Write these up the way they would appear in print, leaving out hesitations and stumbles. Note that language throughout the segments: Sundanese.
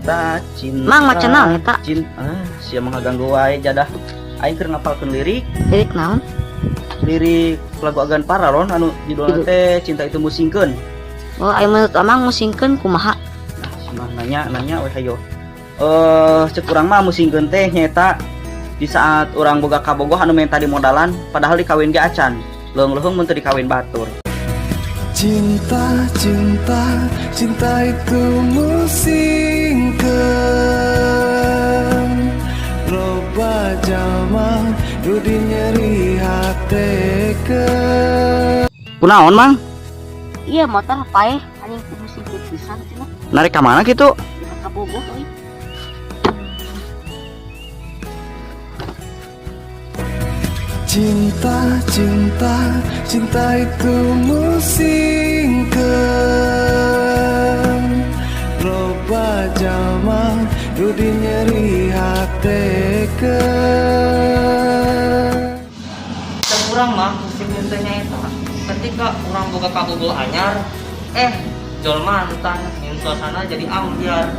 Cinta, cinta. Mang, maca naon eta? Cinta. Ah, sia mah ngaganggu wae jadah. Aing keur ngapalkeun lirik, Lirik naon? Lirik lagu Agan Paralon anu judulna teh Cinta Itu Musingkeun. Oh, ayo menurut Amang musingkeun kumaha? Nah, si mah nanya nanya we hayo. Cek urang mah musingkeun teh nyaeta di saat urang boga kabogoh anu menta dimodalan, padahal dikawin ge acan. Leuheung-leuheung mun teu dikawin batur. Cinta, cinta, cinta itu musingkeun. Loba jalma nu nyeri hatekeun. Kunaon, Mang? Iya, motor paeh anjing, musingkeun pisan cenah. Narik ka mana kitu? Ka kabogoh euy. Cinta, cinta, cinta itu musingkeun. Loba jalma nu nyeri hatekeun. Cek urang mah musingkeun teh nyaeta ketika urang boga kabogoh anyar, eh jol mantan nyieun suasana jadi ambyar.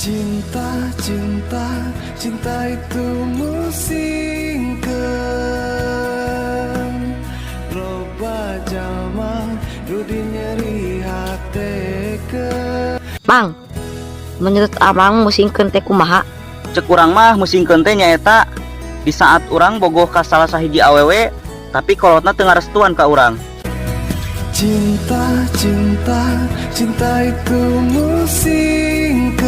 Cinta, cinta, cinta itu musingkeun. Loba jalma nu nyeri hatekeun. Mang, menurut Amang musingkeun teh kumaha? Cek urang mah musingkeun teh nyaeta di saat urang bogoh ka salah sahiji awewe, tapi kolotna teu ngarestuan ka urang. Cinta, cinta, cinta itu musingkeun.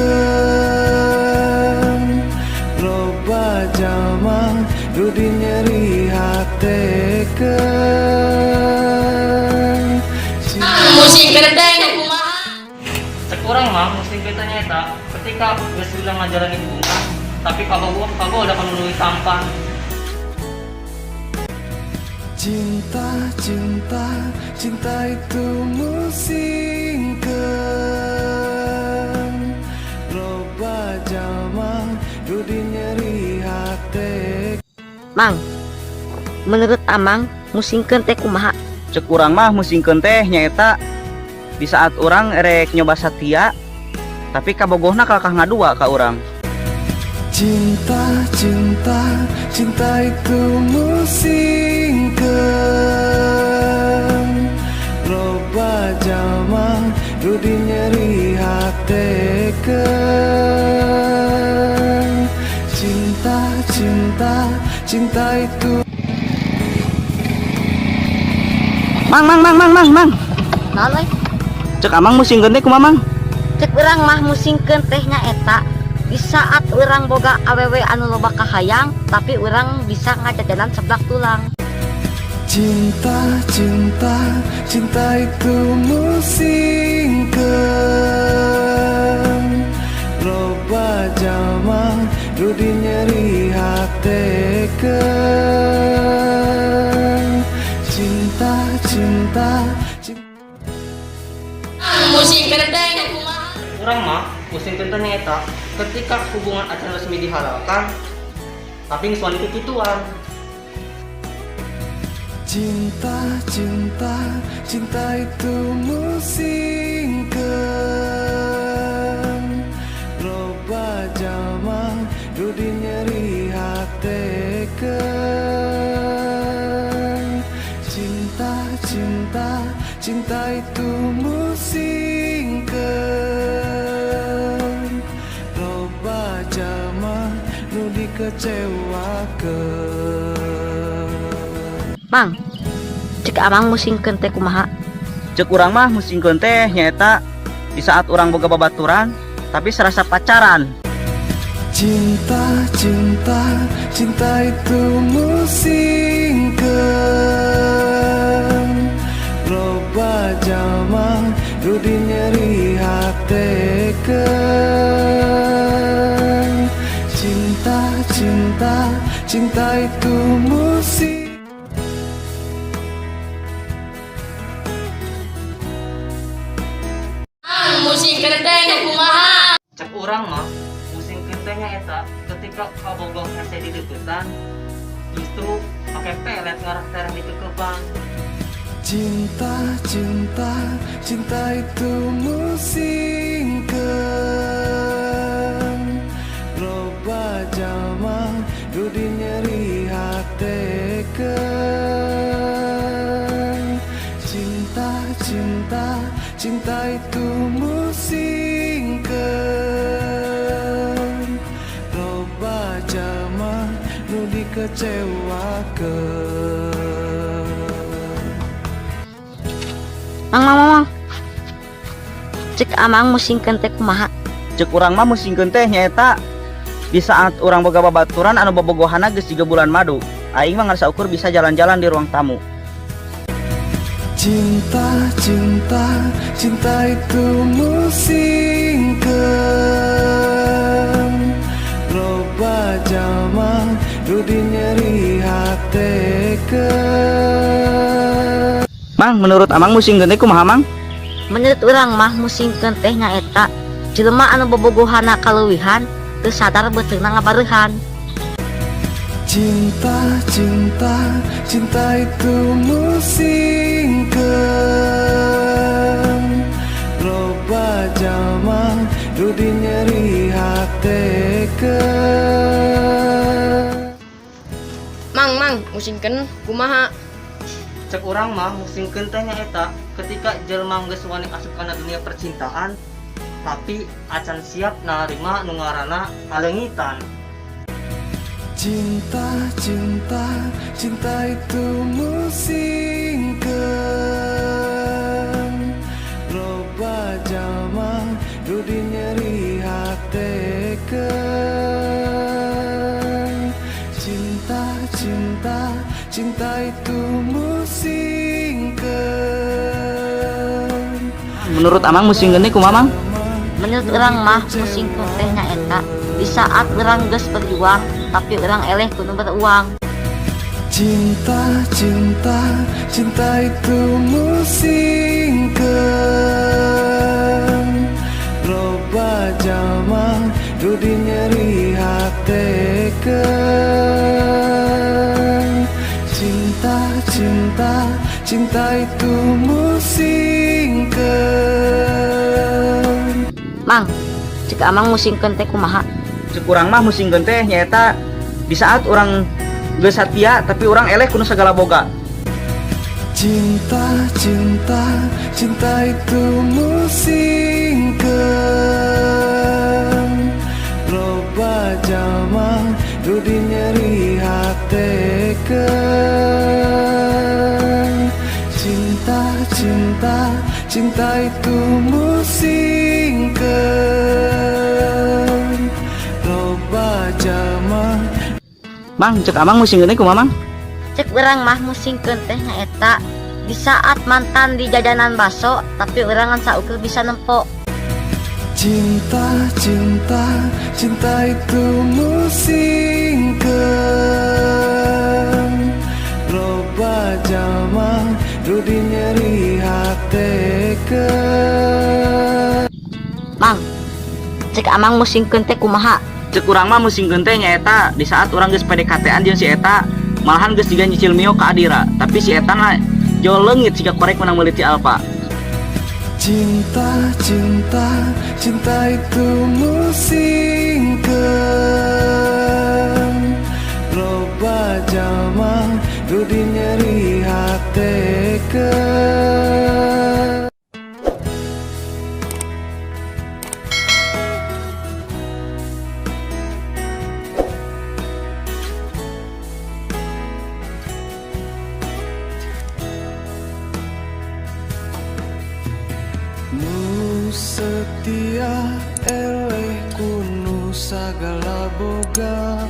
Loba jalma nu nyeri hatekeun. Musingkeun teh kumaha? Cek urang mah musingkeun teh nyaeta ketika geus bilang ngajalani hubungan, tapi kabogoh kabogoh udah nu tampan. Cinta, cinta, cinta itu musingkeun. Loba jalma nu nyeri hate. Mang, menurut Amang musingkeun teh kumaha? Cek urang mah musingkeun teh nyaeta di saat urang erek nyoba satia, tapi kabogohna kalakah ngadua ka urang. Cinta, cinta, cinta itu musingkeun. Loba jalma nu nyeri hatekeun. Cinta, cinta, cinta itu. Mang, mang, mang, mang, mang, mang. Naon euy? Cek Amang musingkeun teh kumaha, Mang? Cek urang mah musingkeun teh nyaeta di saat urang boga awewe anu loba kahayang, tapi urang bisa ngajajanan seblak tulang. Cinta, cinta, cinta itu musingkeun. Loba jalma nu nyeri hatekeun. Cinta, cinta, cinta. Musingkeun teh kumaha? Urang mah musingkeun teh nyaeta ketika hubungan acan resmi dihalalkan, tapi geus wani kikituan. Cinta, cinta, cinta itu musingkeun. Loba jalma nu nyeri hatekeun. Cinta, cinta, cinta itu musingkeun. Loba jalma nu dikecewakeun. Mang, cek Amang musingkeun teh kumaha? Cek urang mah musingkeun teh nyaeta di saat urang boga babaturan, tapi serasa pacaran. Cinta, cinta, cinta itu musingkeun. Loba jalma nu nyeri hatekeun. Cinta, cinta, cinta itu musing. Musingkeun teh kumaha? Cek urang mah musingkeun teh nyaeta ketika kabogoh hese dideukeutan, justru make pelet ngarah tereh dikekepan. Cinta, cinta, cinta itu musingkeun. Loba jalma nu dinyeri hatekeun. Cinta, cinta, cinta itu musingkeun. Loba jalma nu dikecewakeun. Mang, mang, mang, mang. Cek amang musingkeun teh kumaha? Cek urang mah musingkeun teh nyaeta di saat urang boga babaturan anu bobogohana geus 3 bulan madu. Aing mah ngan saukur bisa jalan-jalan di ruang tamu. Cinta, cinta, cinta itu musingkeun. Loba jalma nu dinyeri hatekeun. Mang, menurut amang musingkeun teh kumaha, Mang? Menurut urang mah musingkeun teh nyaeta jelema anu bobogohana kaleuwihan teu sadar beuteungna ngabareuhan. Cinta, cinta, cinta itu musingkeun. Loba jalma nu dinyeri hatekeun. Mang, mang, musingkeun kumaha? Cek urang mah musingkeun teh nyaeta ketika jelema geus wani asup kana dunia percintaan tapi acan siap narima nu ngaranna kaleungitan. Cinta, cinta, cinta itu musingkeun. Loba jalma nu dinyeri hatekeun. Cinta, cinta, cinta itu musingkeun. Menurut amang musingkeun teh kumaha, Mang? Menurut urang mah musingkeun teh nyaeta di saat urang geus berjuang tapi urang eleh kudu beruang. Cinta, cinta, cinta itu musingkeun. Loba jalma nu dinyeri hatekeun. Cinta, cinta, cinta itu musingkeun. Mang, cek amang musingkeun teh kumaha? Cek urang mah musingkeun teh nyaeta di saat urang geus satia tapi urang eleh kudu segala boga. Cinta, cinta, cinta itu musingkeun. Loba jalma nu dinyeri hatekeun. Cinta, cinta, cinta itu musingkeun. Loba jalma. Mang, cek amang musingkeun teh kumaha, Mang? Cek urang mah musingkeun teh nyaeta di saat mantan di jajanan baso tapi urang ngan saukur bisa nempo. Cinta, cinta, cinta itu musingkeun. Loba jalma nu dinyeri hatekeun. Mang, cek amang musingkeun teh kumaha? Cek urang mah musingkeun teh nyaeta di saat urang geus PDKT-an jeung si eta, malahan geus jiga nyicil Mio ka Adira, tapi si eta na jol leungit siga korek menang meuli ti Alfa. Cinta, cinta, cinta itu musingkeun. Loba jalma nu dinyeri hatekeun. Nu setia eleh kunu sagala boga.